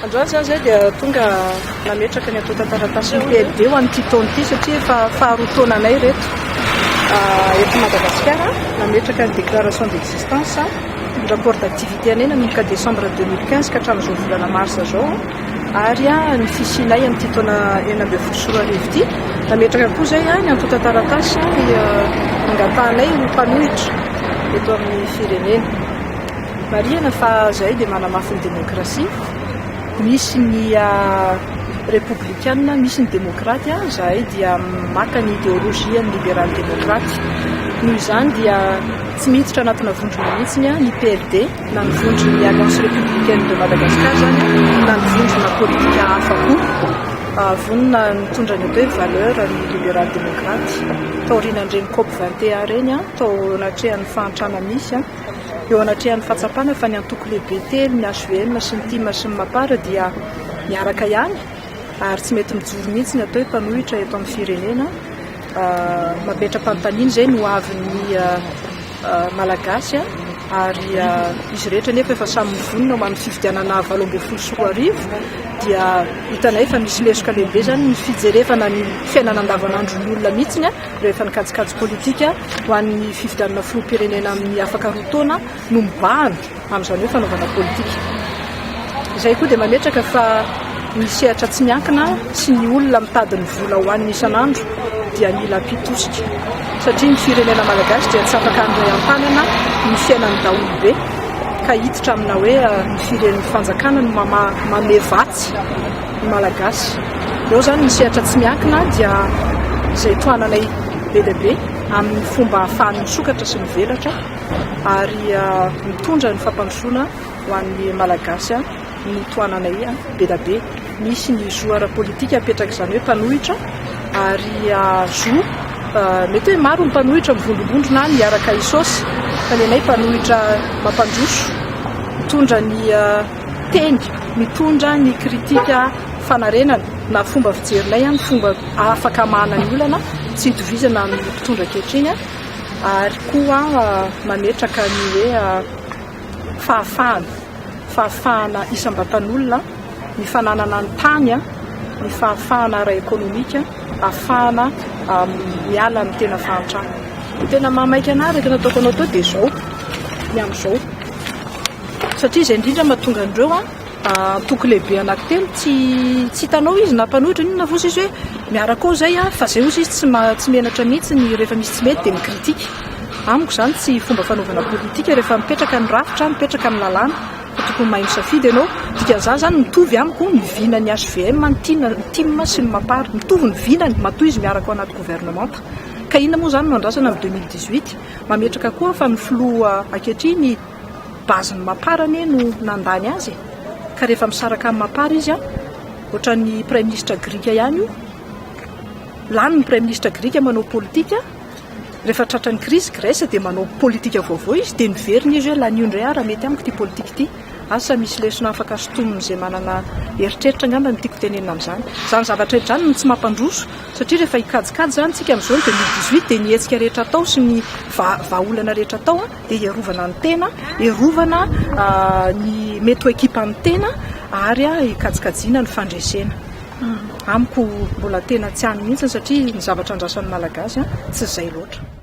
Androany izany izay dia tonga nametraka ny antontan-taratasin'ny PLD ho an'ity taona ity satria efa faharoa taonanay ireto eto Madagasikara nametraka ny déclaration d'existence, ny rapport d'activité anay nanomboka décembre 2015 ka hatramin'izao volana mars izao ary ny fisianay amin'ity taona 2016 ity. Nametraka koa izay ny antontan-taratasy angatahanay ho mpanohitra eto amin'ny firenena. Marihana fa izay dia manamafy ny demokrasia, misy ny repoblikanina, misy ny demokraty, izahay dia maka ny ideolojian'ny liberaly demokraty. Noho izany dia tsy miditra anatina vondrona mihitsy ny PLD na ny vondron'ny Alliance Républicaine de Madagascar izany na ny vondrona politika hafa koa. Vonona mitondra ny atao hoe valeur ny liberaly demokraty. Taorianan'ireny COP 21 ireny, tao anatrehan'ny fahantrana misy, Eo anatrehan'ny fahatsapana fa ny antoko lehibe telo, ny hvm sy ny tim sy ny mapar dia miaraka ihany ary tsy mety mijoro mihitsy ny atao hoe mpanohitra eto amin'ny firenena. Mametra-panontaniana izay ny hoavin'ny Malagasy ary izy rehetra anefa efa samy mivonona ho amin'ny fifidianana 2018 dia hitanay fa misy lesoka lehibe izany ny fijerevana ny fiainana andavanandron'ny olona mihitsy rehefa ny kajikajy politika ho an'ny fifidianana filoham-pirenena amin'ny afaka roa taona no mibahana amin'izany hoe fanaovana politika. Izay koa dia mametraka fa ny sehatra tsy miankina sy ny olona mitady ny vola hohaniny isan'andro dia mila mpitosika satria ny firenena malagasy dia tsy afaka handray an-tanana ny fiainan'ny daholobe ka hiditra amina hoe ny firen'ny fanjakana no manome vatsy ny Malagasy. Eo izany ny sehatra tsy miankina dia izay tohananay be dia be amin'ny fomba ahafahany misokatra sy mivelatra ary mitondra ny fampandrosoana ho an'ny Malagasy no tohananay be dia be. Misy ny zo ara-politika apetrak'izany hoe mpanohitra ary zo mety hoe maro ny mpanohitra mivondrombondrona miaraka hisaosy fa ny anay mpanohitra mampandroso mitondra ny teny mitondra ny kritika fanarenana na fomba fijerinay ny fomba afaka hamahana ny olana tsy itovizana amin'ny mpitondra ankehitriny ary koa mametraka ny hoe fahafahana, fahafahana isam-batan'olona, ny fananana ny tany, ny fahafahana ara-ekonomika ahafahana miala amin'ny tena fahantrana. Ny tena mahamaika anah araka ny nataoko anao teo dia izao, ny amin'izao. Satria izay indrindra mahatonga an'ireo antoko lehibe anankitelo tsy tsy hitanao izy na mpanohitra n'inona fosa izy hoe miaraka ao izay fa izay osa izy tsy tsy menatra mihitsy ny rehefa misy tsy mety dia mi-critique. Amiko izany tsy fomba fanaovana politika rehefa mipetraka ny rafitra, mipetraka ny lalàna fa tokony mahay misafidy ianao. Dikan'izany izany mitovy amiko ny vinan'ny hvm, ny tim, ny tim sy ny mapar. Mitovy ny vinany matoa izy miaraka ao anaty governemanta. Ka inona moa izany no andrasana amin'ny 2018? Mametraka koa fa ny filoha ankehitriny base ny mapar anie no nandany azy e! Ka rehefa misaraka amin'ny mapar izy an, ohatran'ny praiminisitra grika ihany io, lany ny praiminisitra grika manao politika, rehefa tratran'ny crise Grèce dia manao politika vaovao izy, dia niverina izy hoe lanio indray aho raha mety amiko ity politika ity. Asa misy lesona afaka sintomin'izay manana eritreritra angamba no tiako tenenina amin'izany. Izany zavatra rehetra izany no tsy mampandroso satria rehefa hikajikajy izany tsika amin'izao ny 2018 dia ny hetsika rehetra atao sy ny vahaolana rehetra atao dia hiarovana ny tena, hiarovana ny mety ho ekipan'ny tena ary hikajikajiana ny fandresena. Amiko mbola tena tsy any mihitsy satria ny zavatra andrasan'ny Malagasy tsy izay loatra.